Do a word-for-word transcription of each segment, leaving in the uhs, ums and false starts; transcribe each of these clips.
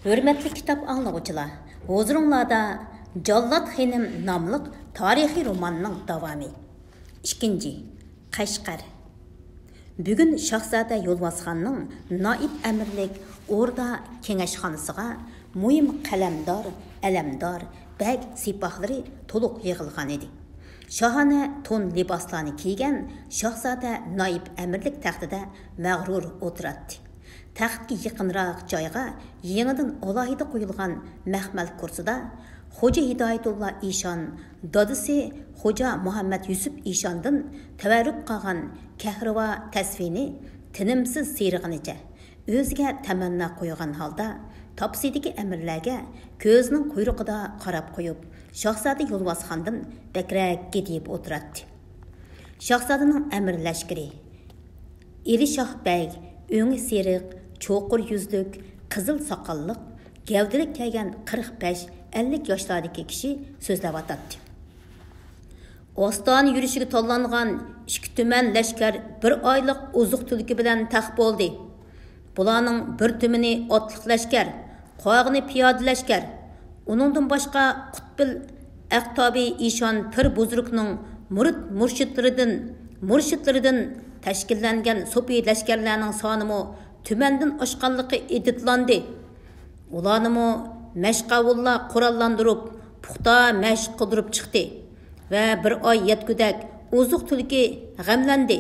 ھۆرمەتلىك كىتاب ئاڭلىغۇچىلار، ھۇزۇرۇڭلاردا جاللات خېنىم ناملىق تارىخىي روماننىڭ داۋامى. ئىككىنچى، قەشقەر. بۈگۈن شاھزادە يولۋاسخاننىڭ نائىب ئەمىرلىك ئوردا كېڭەشخانىسىغا مۇھىم قەلەمدار، ئەلەمدار، بەگ سىپاھلىرى تولۇق يىغىلغان ئىدى. شاھانە تون لىباسلارنى كىيگەن شاھزادە نائىب ئەمىرلىك تەختىدە مەغرۇر ئولتۇراتتى. تەختكە يېقىنراق جايغا يېڭىدىن ئالاھىدە قويۇلغان مەخمەل كۇرسىدا خوجا ھىدايەتۇللا ئىشان دادىسى خوجا مۇھەممەد يۈسۈپ ئىشاندىن تەۋەررۈك قالغان كەھرىۋا تەسۋىنى تىنىمسىز سىيرىغىنىچە، ئۆزىگە تەمەننا قويغان ھالدا تاپسىدىكى ئەمىرلەرگە كۆزىنىڭ قۇيرۇقىدا قاراپ قويۇپ، شاھزادە يولۋاسخاندىن بەكرەك گىدىيىپ ئولتۇراتتى. شاھزادىنىڭ ئەمىر لەشكىرى، ئېلى شاھ بەگ، ئۆڭى سېرىق، چوقۇر يۈزلۈك، قىزىل ساقاللىق، گەۋدىلىك كەلگەن قىرىق بەش، ئەللىك ياشلاردىكى كىشى سۆزلەۋاتاتتى. ئاستانە يۈرۈشىگە تاللانغان ئىككى تۈمەن لەشكەر بىر ئايلىق ئوزۇق-تۈلكە بىلەن تەخت بولدى. بۇلارنىڭ بىر تۈمىنى ئاتلىق لەشكەر، قالغىنى پىيادە لەشكەر. ئۇنىڭدىن باشقا قۇتبىل ئەقتابى ئىشان پىر بۇزرۇكنىڭ مۇرىت مۇرشىدلىرىدىن، مۇرشىدلىرىدىن تەشكىللەنگەن سوپى لەشكەرلەرنىڭ سانىمۇ تۈمەندىن ئاشقانلىقى ئىدىتلاندى. ئۇلارنىمۇ مەشقاۋۇللار قوراللاندۇرۇپ، پۇختا مەشىق قىلدۇرۇپ چىقتى ۋە بىر ئاي يەتكۈدەك ئوزۇق-تۈلكە غەملەندى.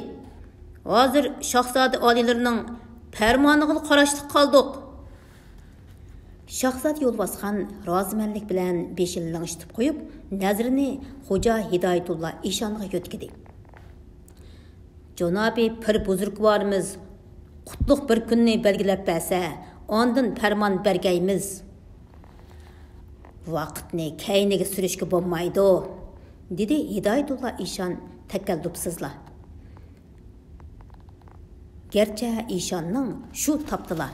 ھازىر شاھزادە ئالىيلىرىنىڭ پەرمانىغىلا قاراشلىق قالدۇق. شاھزادە يولۋاسخان رازىمەنلىك بىلەن بېشىنى لىڭشىتىپ قويۇپ، نەزىرىنى خوجا ھىدايەتۇللا ئىشانغا يۆتكىدى. جانابى پىر بۇزرۇكۋارىمىز قۇتلۇق بىر كۈننى بەلگىلەپ بەرسە، ئاندىن پەرمان بەرگەيمىز. ۋاقىتنى كەينىگە سۈرۈشكە بولمايدۇ، دېدى ھىدايەتۇللا ئىشان تەكەللۇپسىزلا. گەرچە ئىشاننىڭ شۇ تاپتىلا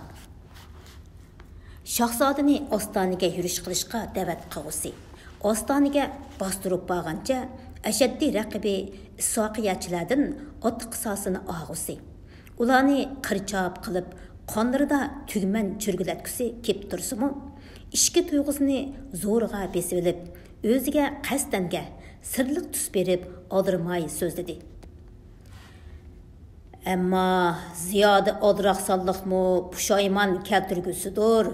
شاھزادىنى ئاستانىگە يۈرۈش قىلىشقا دەۋەت قىلغۇسى، ئاستانىگە باستۇرۇپ بارغانچە ئەشەددىي رەقىبى ئىسھاقىيەچىلەردىن ئاتلىق قىساسىنى ئالغۇسى، ئۇلارنى قىرچاپ قىلىپ، قانلىرىدا تۈگمەن چۈرگۈلەتكۈسى كېلىپ تۇرسىمۇ، ئىچكى تۇيغۇسىنى زورىغا بېسىۋېلىپ، ئۆزىگە قەستەنگە سىرلىق تۈس بېرىپ، ئالدىرىماي سۆزلىدى. ئەمما زىيادە ئالدىراقسانلىقمۇ پۇشايمان كەلتۈرگۈسىدۇر.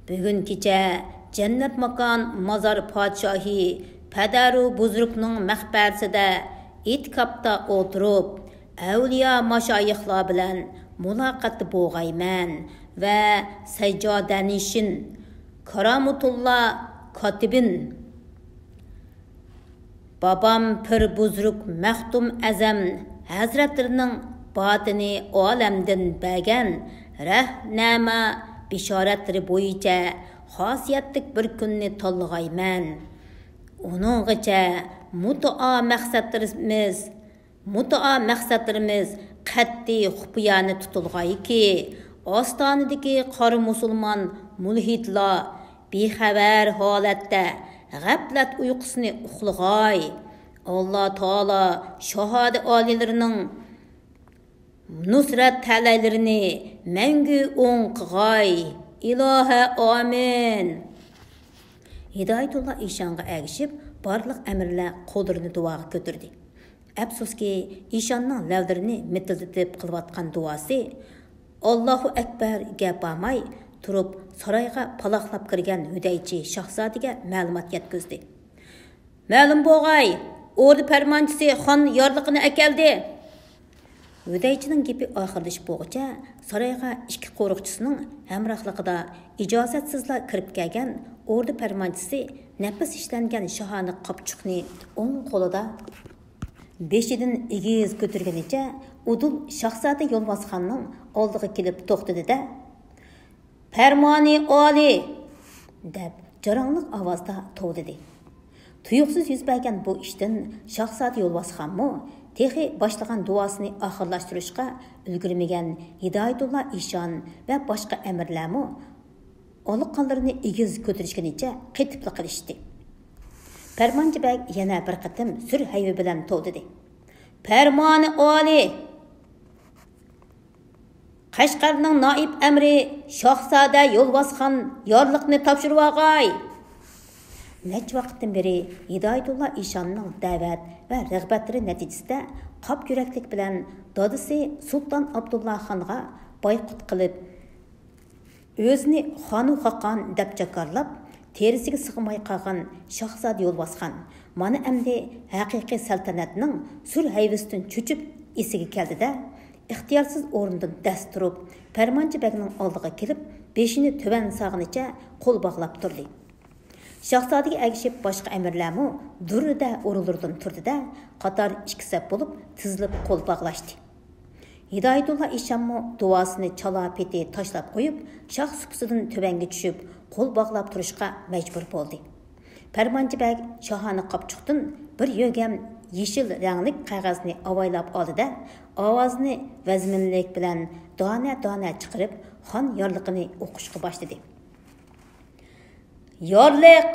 بۈگۈن كېچە جەننەت ماكان مازار پادىشاھى پەدەرۇ بۇزرۇكنىڭ مەقبەرىسىدە ئېتىكاپتا ئولتۇرۇپ، ئەۋلىيا ماشايىخلار بىلەن مۇلاقاتتا بولغايمەن ۋە سەججادەنىشىن، كارامۇتۇللا كاتىبىن، بابام پىر بۇزرۇك مەختۇم ئەزەم ھەزرەتلىرىنىڭ باتىنى ئالەمدىن بەرگەن رەھنەما بېشارەتلىرى بويىچە خاسىيەتلىك بىر كۈننى تاللىغايمەن. ئۇنىڭغىچە مۇددىئا مەقسەتلىرىمىز، مۇددىئا مەقسەتلىرىمىز قەتئىي خۇپىيانە تۇتۇلغايكى، ئاستانىدىكى قارا مۇسۇلمان مۇلھىدلار بىخەۋەر ھالەتتە غەپلەت ئۇيقۇسىنى ئۇخلىغاي. ئاللا تائالا شاھادە ئالىيلىرىنىڭ نۇسرەت تەلەيلىرىنى مەڭگۈ ئوڭ قىغاي. ئىلاھە، ئامىن. ھىدايەتۇللا ئىشانغا ئەگىشىپ، بارلىق ئەمىرلەر قوللىرىنى دۇئاغا كۆتۈردى. ئەپسۇسكى، ئىشاننىڭ لەۋلىرىنى مىتىلدىتىپ قىلىۋاتقان دۇئاسى، ئاللاھۇ ئەكبەرگە بارماي تۇرۇپ، سارايغا پالاقلاپ كىرگەن ھۈدەيچى شاھزادىگە مەلۇمات يەتكۈزدى. مەلۇم بولغاي، ئوردا پەرمانچىسى خان يارلىقىنى ئەكەلدى. ھۈدەيچىنىڭ گېپى ئاخىرلىشىپ بولغۇچە، سارايغا ئىككى قورۇقچىسىنىڭ ھەمراھلىقىدا ئىجازەتسىزلا كىرىپ كەلگەن ئوردا پەرمانچىسى نەپىس ئىشلەنگەن شاھانە قاپچۇقنى ئوڭ قولىدا بېشىدىن ئېگىز كۆتۈرگىنىچە ئۇدۇل شاھزادە يولۋاسخاننىڭ ئالدىغا كېلىپ توختىدى-دە، پەرمانى ئالىي! دەپ جاراڭلىق ئاۋازدا توۋلىدى. تۇيۇقسىز يۈز بەرگەن بۇ ئىشتىن شاھزادە يولۋاسخانمۇ تېخى باشلىغان دۇئاسىنى ئاخىرلاشتۇرۇشقا ئۈلگۈرمىگەن ھىدايەتۇللا ئىشان ۋە باشقا ئەمىرلەرمۇ ئالىقانلىرىنى ئېگىز كۆتۈرۈشكىنىچە قېتىپلا قېلىشتى. پەرمانچى بەگ يەنە بىر قېتىم سۈر ھەيۋە بىلەن توۋلىدى. پەرمانى ئالىي! قەشقەرنىڭ نائىب ئەمىرى شاھزادە يولۋاسخان يارلىقنى تاپشۇرۇۋالغاي! نەچچە ۋاقىتتىن بېرى ھىدايەتۇللا ئىشاننىڭ دەۋەت ۋە رىغبەتلىرى نەتىجىسىدە قاپ يۈرەكلىك بىلەن دادىسى سۇلتان ئابدۇللا خانغا بايقۇت قىلىپ، ئۆزىنى خانۇ خاقان دەپ جاكارلاپ، تېرىسىگە سىغماي قالغان شاھزادە يولۋاسخان مانا ئەمدى ھەقىقىي سەلتەنەتنىڭ سۈر ھەيۋىسىدىن چۆچۈپ ئېسىگە كەلدى-دە، ئىختىيارسىز ئورنىدىن دەس تۇرۇپ، پەرمانچى بەگنىڭ ئالدىغا كېلىپ، بېشىنى تۆۋەن سالغىنىچە قول باغلاپ تۇردى. شاھزادىگە ئەگىشىپ باشقا ئەمىرلەرمۇ دۈررىدە ئورۇنلىرىدىن تۇردى-دە، قاتار ئىككى سەپ بولۇپ تىزىلىپ قول باغلاشتى. ھىدايەتۇللا ئىشانمۇ دۇئاسىنى چالا پېتى تاشلاپ قويۇپ، شاخ سۇپىسىدىن تۆۋەنگە چۈشۈپ، قول باغلاپ تۇرۇشقا مەجبۇر بولدى. پەرمانچى بەگ شاھانە قاپچۇقتىن بىر يۆگەم يېشىل رەڭلىك قەغەزنى ئاۋايلاپ ئالدى-دە، ئاۋازىنى ۋەزمىنلىك بىلەن دانە-دانە چىقىرىپ، خان يارلىقىنى ئوقۇشقا باشلىدى. يارلىق!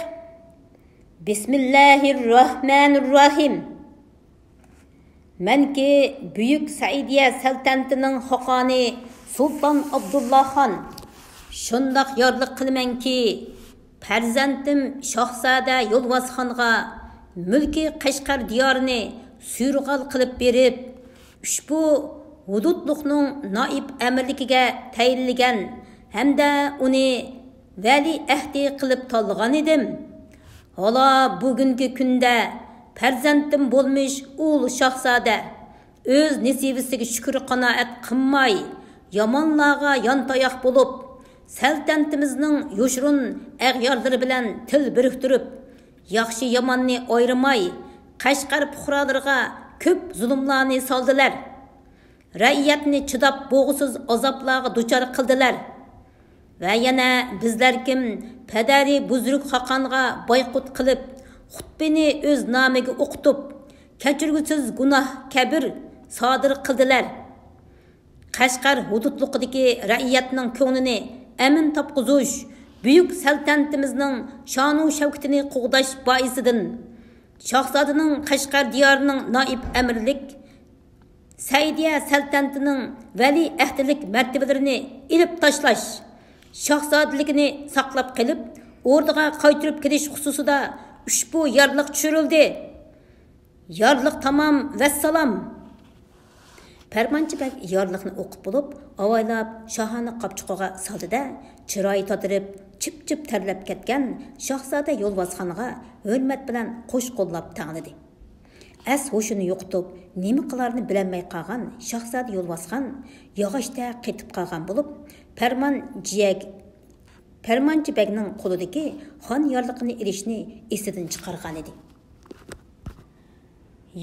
بىسمىللاھىرراھمانىرراھىم! مەنكى بۈيۈك سەئىدىيە سەلتەنىتىنىڭ خاقانى سۇلتان ئابدۇللا خان، شۇنداق يارلىق قىلىمەنكى، پەرزەنتىم شاھزادە يولۋاسخانغا مۈلكى قەشقەر دىيارىنى سۇيرغال قىلىپ بېرىپ، ئۇشبۇ ھودۇدلۇقنىڭ نائىب ئەمىرلىكىگە تەيىنلىگەن ھەمدە ئۇنى ۋەلىئەھدى قىلىپ تاللىغان ئىدىم. ھالا بۈگۈنكى كۈندە پەرزەنتىم بولمىش ئۇلۇغ شاھزادە ئۆز نېسىۋىسىگە شۈكۈر قانائەت قىلماي، يامانلارغا يانتاياق بولۇپ، سەلتەنىتىمىزنىڭ يوشۇرۇن ئەغيارلىرى بىلەن تىل بىرىكتۈرۈپ، ياخشى-ياماننى ئايرىماي، قەشقەر پۇقرالىرىغا كۆپ زۇلۇملارنى سالدىلەر. رەئىيەتنى چىداپ بولغۇسىز ئازابلارغا دۇچار قىلدىلەر. ۋە يەنە بىزلەركىم پەدەرى بۇزرۇك خاقانغا بايقۇت قىلىپ، خۇتبىنى ئۆز نامىگە ئوقۇتۇپ، كەچۈرگۈسىز گۇناھ كەبىر سادىر قىلدىلەر. قەشقەر ھودۇدلۇقىدىكى رەئىيەتنىڭ كۆڭلىنى ئەمىن تاپقۇزۇش، بۈيۈك سەلتەنىتىمىزنىڭ شانۇ شەۋكىتىنى قوغداش بايىسىدىن، شاھزادىنىڭ قەشقەر دىيارىنىڭ نائىب ئەمىرلىك، سەئىدىيە سەلتەنىتىنىڭ ۋەلىئەھدىلىك مەرتىۋىلىرىنى ئېلىپ تاشلاش، شاھزادىلىكىنى ساقلاپ قېلىپ، ئوردىغا قايتۇرۇپ كېلىش خۇسۇسىدا ئۇشبۇ يارلىق چۈشۈرۈلدى. يارلىق تامام، ۋەسسالام! پەرمانچى بەگ يارلىقنى ئوقۇپ بولۇپ، ئاۋايلاپ شاھانە قاپچۇقىغا سالدى-دە، چىرايى تاتىرىپ، چىپ-چىپ تەرلەپ كەتكەن شاھزادە يولۋاسخانغا ھۆرمەت بىلەن قوش قوللاپ تەڭلىدى. ئەس-ھوشىنى يوقىتىپ، نېمە قىلارىنى بىلەلمەي قالغان شاھزادە يولۋاسخان ياغاچتەك قېتىپ قالغان بولۇپ، پەرمان جىيەك-، پەرمانچى بەگنىڭ قولىدىكى خان يارلىقىنى ئېلىشنى ئېسىدىن چىقارغانىدى.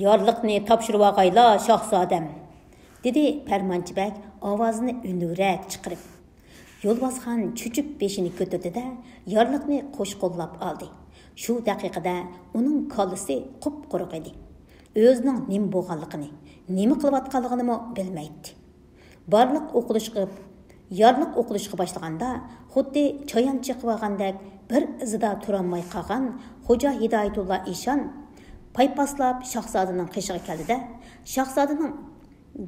يارلىقنى تاپشۇرۇۋالغايلا، شاھزادەم! دېدى پەرمانچى بەگ ئاۋازىنى ئۈنلۈكرەك چىقىرىپ. يولۋاسخان چۆچۈپ بېشىنى كۆتۈردى-دە، يارلىقنى قوش قوللاپ ئالدى. شۇ دەقىقىدە ئۇنىڭ كاللىسى قۇپقۇرۇق ئىدى. ئۆزىنىڭ نېمە بولغانلىقىنى، نېمە قىلىۋاتقانلىقىنىمۇ بىلمەيتتى. بارلىق ئوقۇلۇشقا، يارلىق ئوقۇلۇشقا باشلىغاندا، خۇددى چايان چېقىۋالغاندەك بىر ئىزىدا تۇرالماي قالغان خوجا ھىدايەتۇللا ئىشان پايپاسلاپ شاھزادىنىڭ قېشىغا كەلدى-دە، شاھزادىنىڭ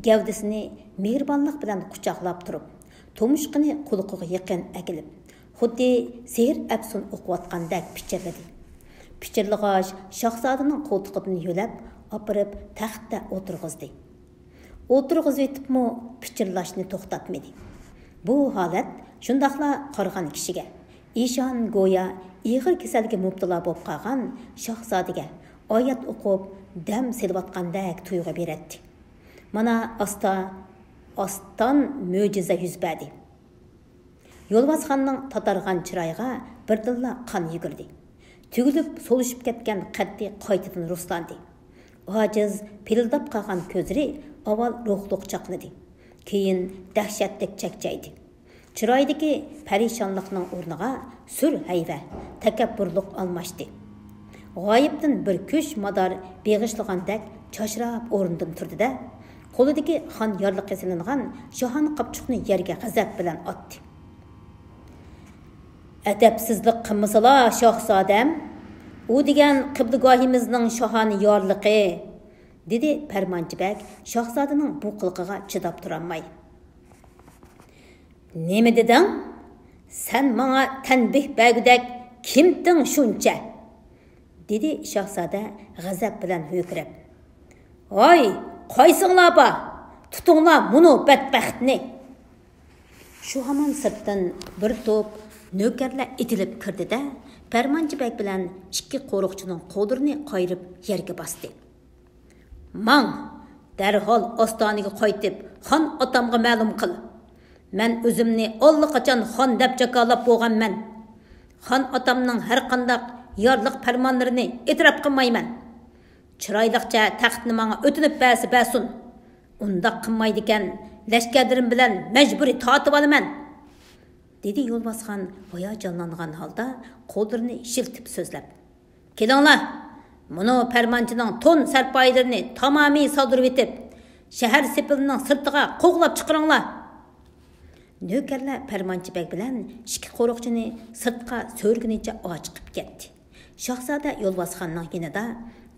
گەۋدىسىنى مېھرىبانلىق بىلەن قۇچاقلاپ تۇرۇپ، تۇمشۇقىنى قۇلىقىغا يېقىن ئەكېلىپ، خۇددى سېھىر ئەپسۇن ئوقۇۋاتقاندەك پىچىرلىدى. پىچىرلىغاچ، شاھزادىنىڭ قولتۇقىدىن يۆلەپ ئاپىرىپ تەختتە ئولتۇرغۇزدى. ئولتۇرغۇزۇۋېتىپمۇ پىچىرلاشنى توختاتمىدى. بۇ ھالەت شۇنداقلا قارىغان كىشىگە، ئىشان گويا ئېغىر كېسەلگە مۇپتىلا بولۇپ قالغان شاھزادىگە ئايەت ئوقۇپ دەم سېلىۋاتقاندەك تۇيغۇ بېرەتتى. مانا ئاستا، ئاستان مۆجىزە يۈز بەردى. يولۋاسخاننىڭ تاتارغان چىرايىغا بىردىنلا قان يۈگۈردى. تۈگۈلۈپ سولۇشۇپ كەتكەن قەددى قايتىدىن رۇسلاندى. ئاجىز، پىلىلداپ قالغان كۆزلىرى ئاۋۋال روھلۇق چاقنىدى، كېيىن دەھشەتلىك چەكچەيدى. چىرايىدىكى پەرىشانلىقنىڭ ئورنىغا سۈر ھەيۋە، تەكەببۇرلۇق ئالماشتى. غايىبتىن بىر كۈچ مادار بېغىشلىغاندەك چاچراپ ئورنىدىن تۇردى-دە، قولىدىكى خان يارلىقى سېلىنغان شاھانە قاپچۇقنى يەرگە غەزەپ بىلەن ئاتتى. ئەدەپسىزلىك قىلمىسىلا، شاھزادەم، ئۇ دېگەن قىبلىگاھىمىزنىڭ شاھانە يارلىقى، دېدى پەرمانچى بەگ شاھزادىنىڭ بۇ قىلىقىغا چىداپ تۇرالماي. نېمە دېدىڭ؟ سەن ماڭا تەنبىھ بەرگۈدەك كىمتىڭ شۇنچە؟ دېدى شاھزادە غەزەپ بىلەن ھۆركىرەپ. ھاي، قايسىڭلار بار؟ تۇتۇڭلار مۇنۇ بەتبەختنى! شۇ ھامان سىرتتىن بىر توپ نۆكەرلەر ئېتىلىپ كىردى-دە، پەرمانچى بەگ بىلەن ئىككى قورۇقچىنىڭ قوللىرىنى قايرىپ يەرگە باستى. ماڭ، دەرھال ئاستانىگە قايتىپ، خان ئاتامغا مەلۇم قىل. مەن ئۆزۈمنى ئاللىقاچان خان دەپ جاكارلاپ بولغانمەن. خان ئاتامنىڭ ھەرقانداق يارلىق پەرمانلىرىنى ئېتىراپ قىلمايمەن. چىرايلىقچە تەختنى ماڭا ئۆتۈنۈپ بەرسە بەرسۇن. ئۇنداق قىلمايدىكەن، لەشكەرلىرىم بىلەن مەجبۇرىي تارتىۋالىمەن، دېدى يولۋاسخان ھاياجانلانغان ھالدا قوللىرىنى شىلتىپ سۆزلەپ. كېلىڭلار، مۇنۇ پەرمانچىنىڭ تون سەرپايىلىرىنى تامامىي سالدۇرۇۋېتىپ، شەھەر سېپىلىنىڭ سىرتىغا قوغلاپ چىقىرىڭلار! نۆكەرلەر پەرمانچى بەگ بىلەن ئىككى قورۇقچىنى سىرتقا سۆرىگىنىچە ئاچىقىپ كەتتى. شاھزادە يولۋاسخاننىڭ يېنىدا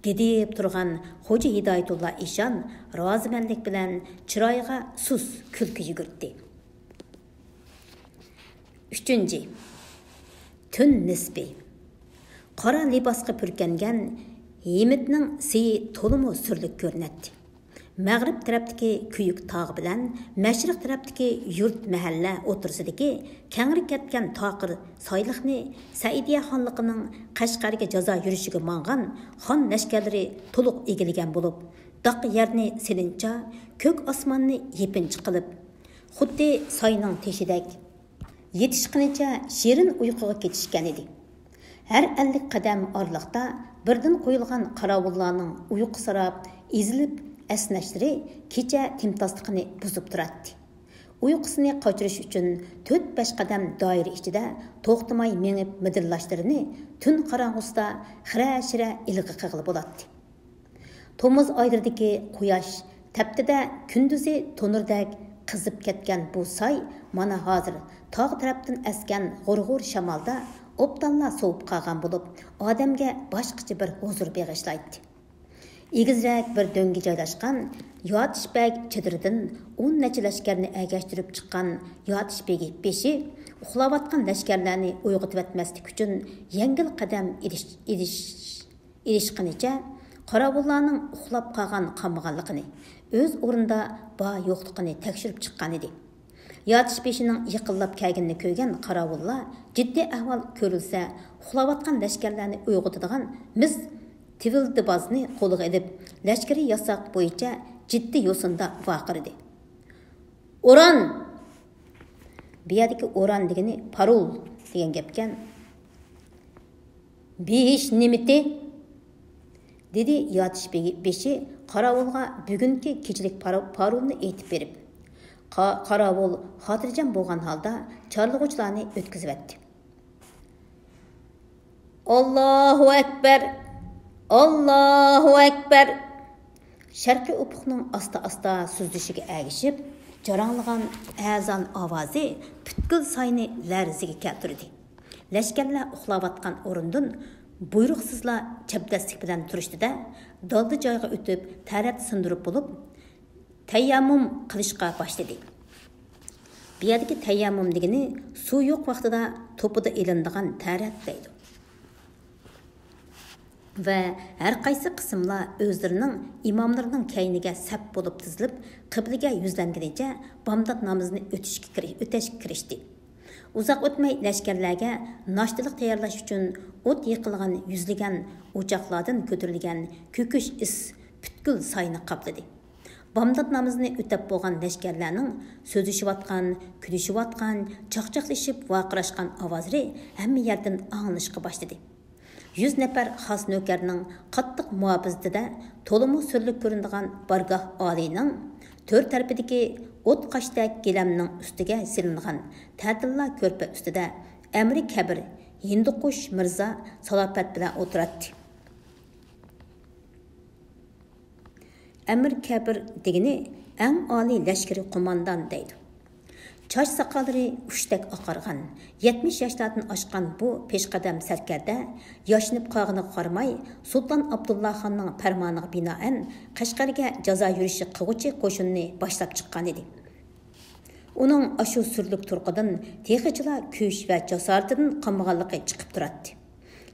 گىدىيىپ تۇرغان خوجا ھىدايەتۇللا ئىشان رازىمەنلىك بىلەن چىرايىغا سۇس كۈلكە يۈگۈرتتى. ئۈچىنچى، تۈن نىسپى. قارا لىباسقا پۈركەنگەن ھىمىتنىڭ سېيى تولىمۇ سۈرلۈك كۆرۈنەتتى. مەغرىب تەرەپتىكى كۆيۈك تاغ بىلەن مەشرىق تەرەپتىكى يۇرت مەھەللە ئوتتۇرىسىدىكى كەڭرى كەتكەن تاقىر سايلىقنى سەئىدىيە خانلىقىنىڭ قەشقەرگە جازا يۈرۈشىگە ماڭغان خان لەشكەرلىرى تولۇق ئىگىلىگەن بولۇپ، داققا يەرنى سېلىنچا، كۆك ئاسماننى يېپىنچا قىلىپ، خۇددى ساينىڭ تېشىدەك يېتىشقىنىچە شېرىن ئۇيقۇغا كېتىشكەن ئىدى. ھەر ئەللىك قەدەم ئارىلىقتا بىردىن قويۇلغان قاراۋۇللارنىڭ ئۇيقۇسىراپ، ئېزىلىپ ئەسنەشلىرى كېچە تىمتاسلىقىنى بۇزۇپ تۇراتتى. ئۇيقۇسىنى قاچۇرۇش ئۈچۈن تۆت-بەش قەدەم دائىرە ئىچىدە توختىماي مېڭىپ مىدىرلاشلىرىنى تۈن قاراڭغۇسىدا خىرە-شىرە ئىلغا قىلغىلى بولاتتى. تومۇز ئايلىرىدىكى قۇياش تەپتىدە كۈندۈزى تونۇردەك قىزىپ كەتكەن بۇ ساي مانا ھازىر تاغ تەرەپتىن ئەسكەن غۇر-غۇر شامالدا ئوبدانلا سوۋۇپ قالغان بولۇپ، ئادەمگە باشقىچە بىر ھۇزۇر بېغىشلايتتى. ئېگىزرەك بىر دۆڭگە جايلاشقان ياتىش بەگ چېدىرىدىن ئون نەچچە لەشكەرنى ئەگەشتۈرۈپ چىققان ياتىش بېگى بېشى ئۇخلاۋاتقان لەشكەرلەرنى ئويغىتىۋەتمەسلىك ئۈچۈن يەڭگىل قەدەم ئېلىش، ئېلىش، ئېلىشقىنىچە قاراۋۇللارنىڭ ئۇخلاپ قالغان قالمىغانلىقىنى، ئۆز ئورنىدا بار يوقلۇقىنى تەكشۈرۈپ چىققانىدى. ياتىش بېشىنىڭ يېقىنلاپ كەلگىنىنى كۆرگەن قاراۋۇللار جىددىي ئەھۋال كۆرۈلسە، ئۇخلاۋاتقان لەشكەرلەرنى ئويغىتىدىغان مىس تىۋىلدىبازنى قولىغا ئېلىپ، لەشكىرىي ياساق بويىچە جىددىي يوسۇندا ۋارقىرىدى. ئوران! بۇ يەردىكى ئوران دېگىنى پارول دېگەن گەپكەن. بېيىش نېمىتى؟ دېدى ياتىش بېگى بېشى قاراۋۇلغا بۈگۈنكى كېچىلىك پارا-، پارولنى ئېيتىپ بېرىپ. قا-، قاراۋۇل خاتىرجەم بولغان ھالدا چارلىغۇچىلارنى ئۆتكۈزۈۋەتتى. ئاللاھۇ ئەكبەر! ئاللاھۇ ئەكبەر! شەرقىي ئۇپۇقنىڭ ئاستا-ئاستا سۈزۈلۈشىگە ئەگىشىپ، جاراڭلىغان ئەزان ئاۋازى پۈتكۈل ساينى لەرزىگە كەلتۈردى. لەشكەرلەر ئۇخلاۋاتقان ئورنىدىن بۇيرۇقسىزلا چەبدەسلىك بىلەن تۇرۇشتى-دە، دالدا جايغا ئۆتۈپ، تەرەت سىندۇرۇپ بولۇپ، تەيەممۇم قىلىشقا باشلىدى. بۇ يەردىكى تەيەممۇم دېگىنى سۇ يوق ۋاقتىدا توپىدا ئېلىنىدىغان تەرەت دەيدۇ. ۋە ھەر قايسى قىسىملار ئۆزلىرىنىڭ ئىماملىرىنىڭ كەينىگە سەپ بولۇپ تىزىلىپ، قىبلىگە يۈزلەنگىنىچە بامدات نامىزىنى ئۆتۈشكە كىرى-، ئۆتەشكە كىرىشتى. ئۇزاق ئۆتمەي لەشكەرلەرگە ناشتىلىق تەييارلاش ئۈچۈن ئوت يېقىلغان يۈزلىگەن ئوچاقلاردىن كۆتۈرۈلگەن كۆكۈش ئىس پۈتكۈل ساينى قاپلىدى. بامدات نامىزىنى ئۆتەپ بولغان لەشكەرلەرنىڭ سۆزلىشىۋاتقان، كۈلۈشۈۋاتقان، چاقچاقلىشىپ ۋارقىراشقان ئاۋازلىرى ھەممە يەردىن ئاڭلىنىشقا باشلىدى. يۈز نەپەر خاس نۆكەرنىڭ قاتتىق مۇھاپىزىتىدە تولىمۇ سۈرلۈك كۆرۈنىدىغان بارگاھ ئالىينىڭ تۆر تەرىپىدىكى ئوت قاشتەك گىلەمنىڭ ئۈستىگە سېلىنغان تەتىللا كۆرپە ئۈستىدە ئەمىرى كەبىر ھىندىقۇش مىرزا سالاپەت بىلەن ئولتۇراتتى. ئەمىر كەبىر دېگىنى ئەڭ ئالىي لەشكىرىي قوماندان دەيدۇ. چاچ ساقاللىرى ئۇچتەك ئاقارغان، يەتمىش ياشلاردىن ئاشقان بۇ پېشقەدەم سەركەردە ياشىنىپ قالغىنىغا قارىماي، سۇلتان ئابدۇللا خاننىڭ پەرمانىغا بىنائەن، قەشقەرگە جازا يۈرۈشى قىلغۇچى قوشۇننى باشلاپ چىققانىدى. ئۇنىڭ ئاشۇ سۈرلۈك تۇرقىدىن تېخىچىلا كۈچ ۋە جاسارىتىدىن قالمىغانلىقى چىقىپ تۇراتتى.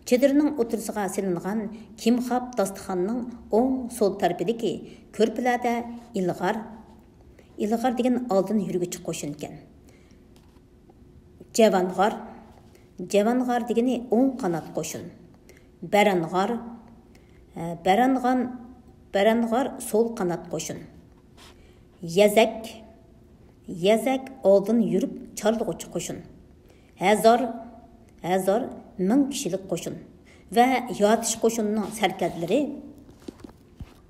چېدىرنىڭ ئوتتۇرىسىغا سېلىنغان كىمخاب داستىخاننىڭ ئوڭ سول تەرىپىدىكى كۆرپىلەردە ئىلغار، ئىلغار دېگەن ئالدىن يۈرگۈچى قوشۇنكەن. جەۋانغار، جەۋانغار دېگىنى ئوڭ قانات قوشۇن. بەرانغار، ئە، بەرانغان، بەرانغار سول قانات قوشۇن. يەزەك، يەزەك ئالدىن يۈرۈپ چارلىغۇچى قوشۇن. ھەزار، ھەزار مىڭ كىشىلىك قوشۇن ۋە ياتىش قوشۇنىنىڭ سەركەردىلىرى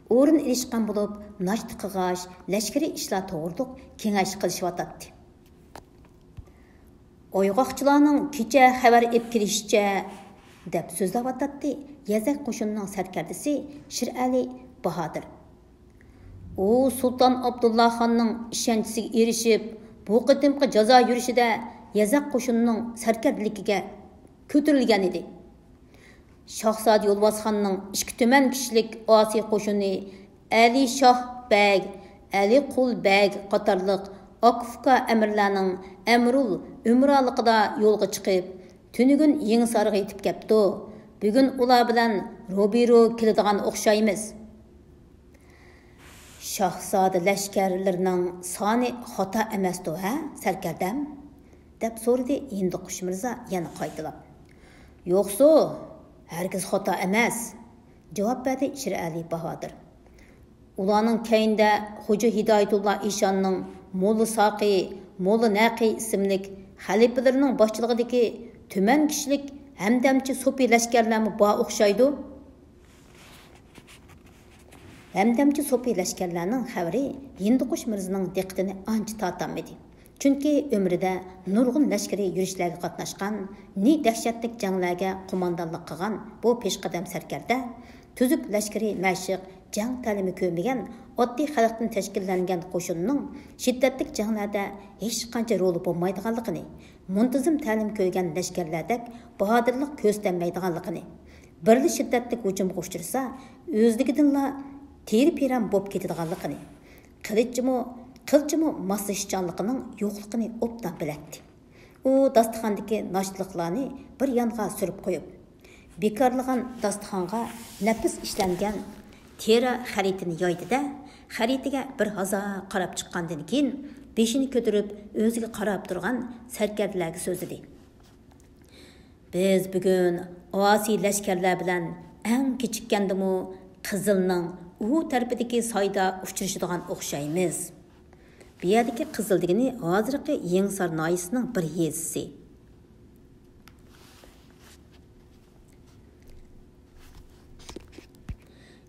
ئورۇن ئېلىشقان بولۇپ، ناشتا قىلغاچ، لەشكىرىي ئىشلار توغرۇلۇق كېڭەش قىلىشىۋاتاتتى. ئويغاقچىلارنىڭ كېچە خەۋەر ئېلىپ كېلىشىچە، دەپ سۆزلەۋاتاتتى يەزەك قوشۇنىنىڭ سەركەردىسى شىرئەلى باھادىر. ئۇ سۇلتان ئابدۇللا خاننىڭ ئىشەنچىسىگە ئېرىشىپ، بۇ قېتىمقى جازا يۈرۈشىدە يەزەك قوشۇنىنىڭ سەركەردىلىكىگە كۆتۈرۈلگەن ئىدى. شاھزادە يولۋاسخاننىڭ ئىككى تۈمەن كىشىلىك ئاسىي قوشۇنى ئەلى شاھ بەگ، ئەلى قۇل بەگ قاتارلىق ئاكا-ئۇكا ئەمىرلەرنىڭ ئەمرۇل ئۆمرالىقىدا يولغا چىقىپ، تۈنۈگۈن يېڭىسارغا يېتىپ كەپتۇ. بۈگۈن ئۇلار بىلەن روبىرو كېلىدىغان ئوخشايمىز. شاھزادە لەشكەرلىرىنىڭ سانى خاتا ئەمەستۇ ھە، سەركەردەم؟ دەپ سورىدى ھىندىقۇش مىرزا يەنە قايتىلاپ. يوقسۇ، ھەرگىز خاتا ئەمەس، جاۋاب بەردى شىرئەلى باھادىر. ئۇلارنىڭ كەينىدە خوجا ھىدايەتۇللا ئىشاننىڭ، موللا ساقى، موللا نەقى ئىسىملىك خەلىپىلىرىنىڭ باشچىلىقىدىكى تۈمەن كىشىلىك ھەمدەمچى سوپى لەشكەرلەرمۇ بار ئوخشايدۇ. ھەمدەمچى سوپى لەشكەرلەرنىڭ خەۋىرى ھىندىقۇش مىرزىنىڭ دىققىتىنى ئانچە تارتالمىدى. چۈنكى ئۆمرىدە نۇرغۇن لەشكىرىي يۈرۈشلەرگە قاتناشقان، نى دەھشەتلىك جەڭلەرگە قوماندانلىق قىلغان بۇ پېشقەدەم سەركەردە تۈزۈك لەشكىرىي مەشىق، جەڭ تەلىمى كۆرمىگەن ئاددىي خەلقتىن تەشكىللەنگەن قوشۇننىڭ شىددەتلىك جەڭلەردە ھېچقانچە رولى بولمايدىغانلىقىنى، مۇنتىزىم تەلىم كۆرگەن لەشكەرلەردەك باھادىرلىق كۆرسىتەلمەيدىغانلىقىنى، بىرلا شىددەتلىك ھۇجۇمغا ئۇچرىسا، ئۆزلۈكىدىنلا تېرە-پىرەن بولۇپ كېتىدىغانلىقىنى، قىلچىمۇ، قىلچىمۇ ماسلىشىشچانلىقىنىڭ يوقلۇقىنى ئوبدان بىلەتتى. ئۇ داستىخاندىكى ناشتىلىقلارنى بىر يانغا سۈرۈپ قويۇپ، بىكارلىغان داستىخانغا نەپىس ئىشلەنگەن تېرە خەرىتىنى يايدى-دە، خەرىتىگە بىر ھازا قاراپ چىققاندىن كېيىن، بېشىنى كۆتۈرۈپ، ئۆزىگە قاراپ تۇرغان سەركەردىلەرگە سۆزلىدى. بىز بۈگۈن ئاسىي لەشكەرلەر بىلەن ئەڭ كېچىككەندىمۇ قىزىلنىڭ ئۇ تەرىپىدىكى سايدا ئۇچرىشىدىغان ئوخشايمىز. بۇ يەردىكى قىزىل دېگىنى ھازىرقى يېڭىسار ناھىيەسىنىڭ بىر يېزىسى.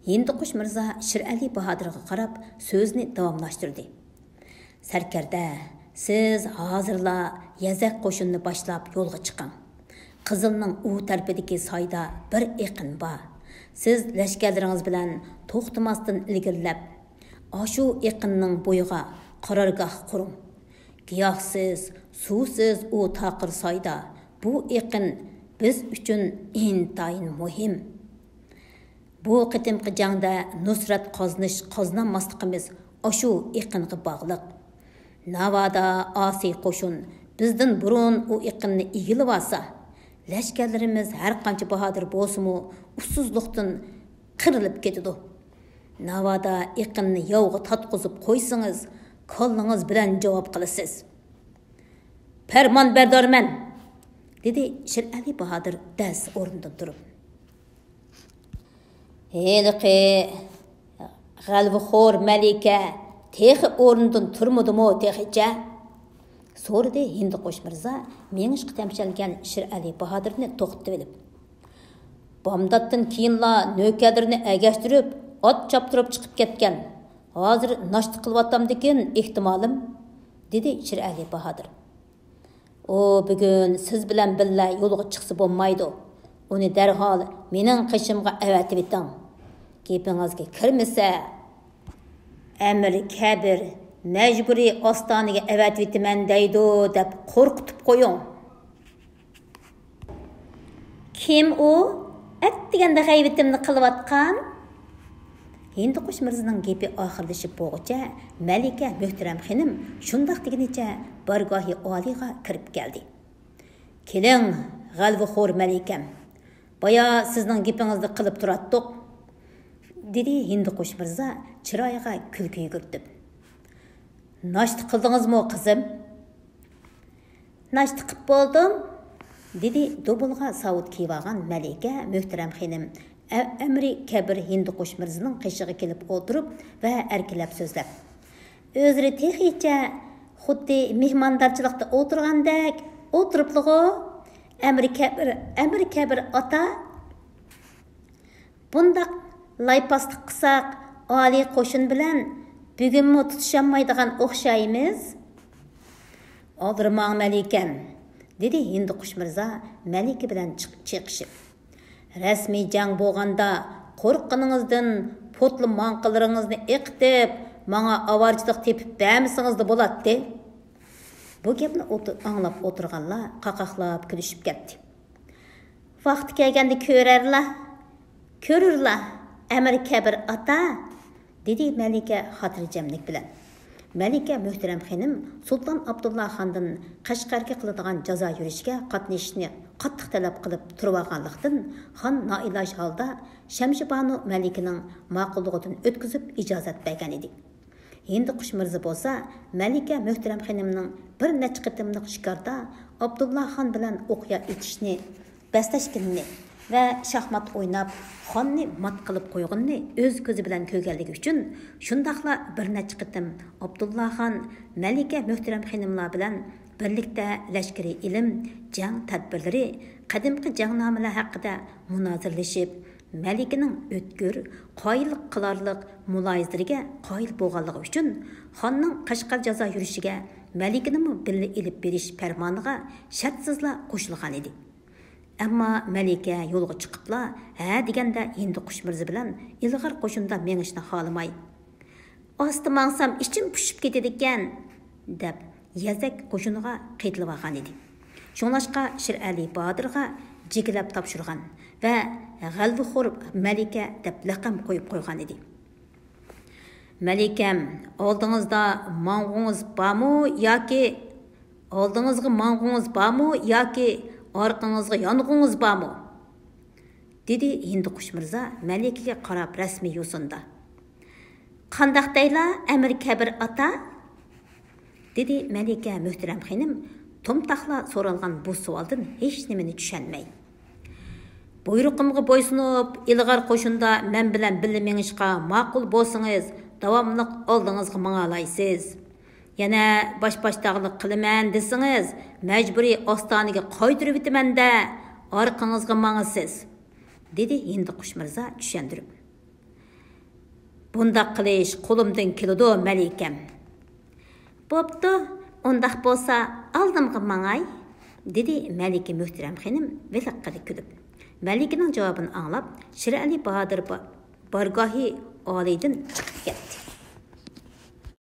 ھىندىقۇش مىرزا شىرئەلى باھادىرغا قاراپ سۆزىنى داۋاملاشتۇردى. سەركەردە، سىز ھازىرلا يەزەك قوشۇنىنى باشلاپ يولغا چىقىڭ. قىزىلنىڭ ئۇ تەرىپىدىكى سايدا بىر ئېقىن بار. سىز لەشكەرلىرىڭىز بىلەن توختىماستىن ئىلگىرىلەپ، ئاشۇ ئېقىننىڭ بويىغا قارارگاھ قۇرۇڭ. گىياھسىز، سۇسىز ئۇ تاقىر سايدا، بۇ ئېقىن بىز ئۈچۈن ئىنتايىن مۇھىم. بۇ قېتىمقى جەڭدە نۇسرەت قازىنىش قازىنالماسلىقىمىز ئاشۇ ئېقىنغا باغلىق. ناۋادا ئاسىي قوشۇن بىزدىن بۇرۇن ئۇ ئېقىننى ئىگىلىۋالسا، لەشكەرلىرىمىز ھەرقانچە باھادىر بولسىمۇ، ئۇسسۇزلۇقتىن قىرىلىپ كېتىدۇ. ناۋادا ئېقىننى ياۋغا تارتقۇزۇپ قويسىڭىز، كاللىڭىز بىلەن جاۋاب قىلىسىز. پەرمانبەردارمەن، دېدى شىرئەلى باھادىر دەس ئورنىدىن تۇرۇپ. ھېلىقى غەلۋىخور مەلىكە تېخى ئورنىدىن تۇرمىدىمۇ تېخىچە؟ سورىدى ھىندىقۇش مىرزا مېڭىشقا تەمشەلگەن شىرئەلى باھادىرنى توختىتىۋېلىپ. بامداتتىن كېيىنلا نۆكەرلىرىنى ئەگەشتۈرۈپ، ئات چاپتۇرۇپ چىقىپ كەتكەن. ھازىر ناشتا قىلىۋاتامدىكىن، ئېھتىمالىم، دېدى شىرئەلى باھادىر. ئۇ بۈگۈن سىز بىلەن بىللە يولغا چىقسا بولمايدۇ. ئۇنى دەرھال مېنىڭ قېشىمغا ئەۋەتىۋېتىڭ. گېپىڭىزگە كىرمىسە، ئەمىر كەبىر مەجبۇرىي ئاستانىگە ئەۋەتىۋېتىمەن دەيدۇ، دەپ قورقۇتۇپ قويۇڭ. كىم ئۇ؟ ئەتىگەندە غەيۋىتىمنى قىلىۋاتقان؟ ھىندىقۇش مىرزىنىڭ گېپى ئاخىرلىشىپ بولغۇچە، مەلىكە مۆھتەرەم خېنىم شۇنداق دېگىنىچە بارگاھى ئالىيغا كىرىپ كەلدى. «كېلىڭ، غەلۋىخور مەلىكەم، بايا سىزنىڭ گېپىڭىزنى قىلىپ تۇراتتۇق»، دېدى ھىندىقۇش مىرزا چىرايىغا كۈلكە يۈگۈرتۈپ. «ناشتا قىلدىڭىزمۇ، قىزىم؟» «ناشتا قىپ بولدۇم»، دېدى دوبۇلغا ساۋۇت كىيىۋالغان مەلىكە مۆھتەرەم خېنىم ئە-، ئەمىرى كەبىر ھىندىقۇش مىرزىنىڭ قېشىغا كېلىپ ئولتۇرۇپ ۋە ئەركىلەپ سۆزلەپ، ئۆزلىرى تېخىچە خۇددى مېھماندارچىلىقتا ئولتۇرغاندەك ئولتۇرۇپلىغۇ، ئەمىرى كەبىر، ئەمىرى كەبىر ئاتا. بۇنداق لايپاسلىق قىلساق، ئالىي قوشۇن بىلەن بۈگۈنمۇ تۇتۇشالمايدىغان ئوخشايمىز. ئالدىرىماڭ مەلىكەم، دېدى ھىندىقۇش مىرزا مەلىكە بىلەن چىق-، چېقىشىپ. رەسمىي جەڭ بولغاندا قورققىنىڭىزدىن پوتلا ماڭقىلىرىڭىزنى ئېقىتىپ، ماڭا ئاۋارىچىلىق تېپىپ بەرمىسىڭىزلا بولاتتى. بۇ گەپنى ئوتۇ-، ئاڭلاپ ئولتۇرغانلار قاقاقلاپ كۈلۈشۈپ كەتتى. ۋاقتى كەلگەندە كۆرەرلا، كۆرۈرلا، ئەمىر كەبىر ئاتا، دېدى مەلىكە خاتىرجەملىك بىلەن. مەلىكە مۆھتەرەم خېنىم سۇلتان ئابدۇللا خاندىن قەشقەرگە قىلىدىغان جازا يۈرۈشىگە قاتنىشىشنى قاتتىق تەلەپ قىلىپ تۇرۇۋالغانلىقتىن، خان نائىلاج ھالدا شەمشىبانۇ مەلىكىنىڭ ماقۇللۇقىدىن ئۆتكۈزۈپ ئىجازەت بەرگەن ئىدى. ھىندىقۇش مىرزا بولسا مەلىكە مۆھتەرەم خېنىمنىڭ بىر نەچچە قېتىملىق شىكاردا ئابدۇللا خان بىلەن ئوقيا ئېتىشنى بەسلەشكىنىنى ۋە شاھمات ئويناپ، خاننى مات قىلىپ قويغىنىنى ئۆز كۆزى بىلەن كۆرگەنلىكى ئۈچۈن، شۇنداقلا بىر نەچچە قېتىم ئابدۇللا خان مەلىكە مۆھتەرەم خېنىملار بىلەن بىرلىكتە لەشكىرىي ئىلىم، جەڭ تەدبىرلىرى، قەدىمكى جەڭنامىلەر ھەققىدە مۇنازىرىلىشىپ، مەلىكىنىڭ ئۆتكۈر، قايىل قىلارلىق مۇلاھىزىلىرىگە قايىل بولغانلىقى ئۈچۈن، خاننىڭ قەشقەر جازا يۈرۈشىگە مەلىكىنىمۇ بىللە ئېلىپ بېرىش پەرمانىغا شەرتسىزلا قوشۇلغانىدى. ئەمما مەلىكە يولغا چىقىپلا، ھە دېگەندە ھىندىقۇش مىرزا بىلەن ئىلغار قوشۇندا مېڭىشنى خالىماي، «ئاستا ماڭسام ئىچىم پۇشۇپ كېتىدىكەن» دەپ، يەزەك قوشۇنىغا قېتىلىۋالغانىدى. شۇڭلاشقا شىرئەلى باتۇرغا جىگىلەپ تاپشۇرغان ۋە غەلۋىخور مەلىكە دەپ لەقەم قويۇپ قويغانىدى. «مەلىكەم، ئالدىڭىزدا ماڭغۇڭىز بارمۇ ياكى، ئالدىڭىزغا ماڭغۇڭىز بارمۇ ياكى ئارقىڭىزغا يانغۇڭىز بارمۇ؟» دېدى ھىندىقۇش مىرزا مەلىكىگە قاراپ رەسمىي يوسۇندا. «قانداق دەيلا، ئەمىر كەبىر ئاتا؟» دېدى مەلىكە مۆھتەرەم خېنىم تومتاقلا سورالغان بۇ سوئالدىن ھېچنېمىنى چۈشەنمەي. «بۇيرۇقۇمغا بويسۇنۇپ، ئىلغار قوشۇندا مەن بىلەن بىللە مېڭىشقا ماقۇل بولسىڭىز، داۋاملىق ئالدىڭىزغا ماڭالايسىز. يەنە باش-باشتاقلىق قىلىمەن دېسىڭىز، مەجبۇرىي ئاستانىگە قايتۇرۇۋېتىمەن-دە، ئارقىڭىزغا ماڭىسىز»، دېدى ھىندىقۇش مىرزا چۈشەندۈرۈپ. «بۇنداق قىلىش قولۇمدىن كېلىدۇ، مەلىكەم.» «بوپتۇ، ئۇنداق بولسا ئالدىمغا ماڭاي»، دېدى مەلىكە مۆھتەرەم خېنىم ۋىلىققىدە كۈلۈپ. مەلىكىنىڭ جاۋابىنى ئاڭلاپ، شىرئەلى باتۇر با-، بارگاھى ئالىيدىن چىقىپ كەتتى.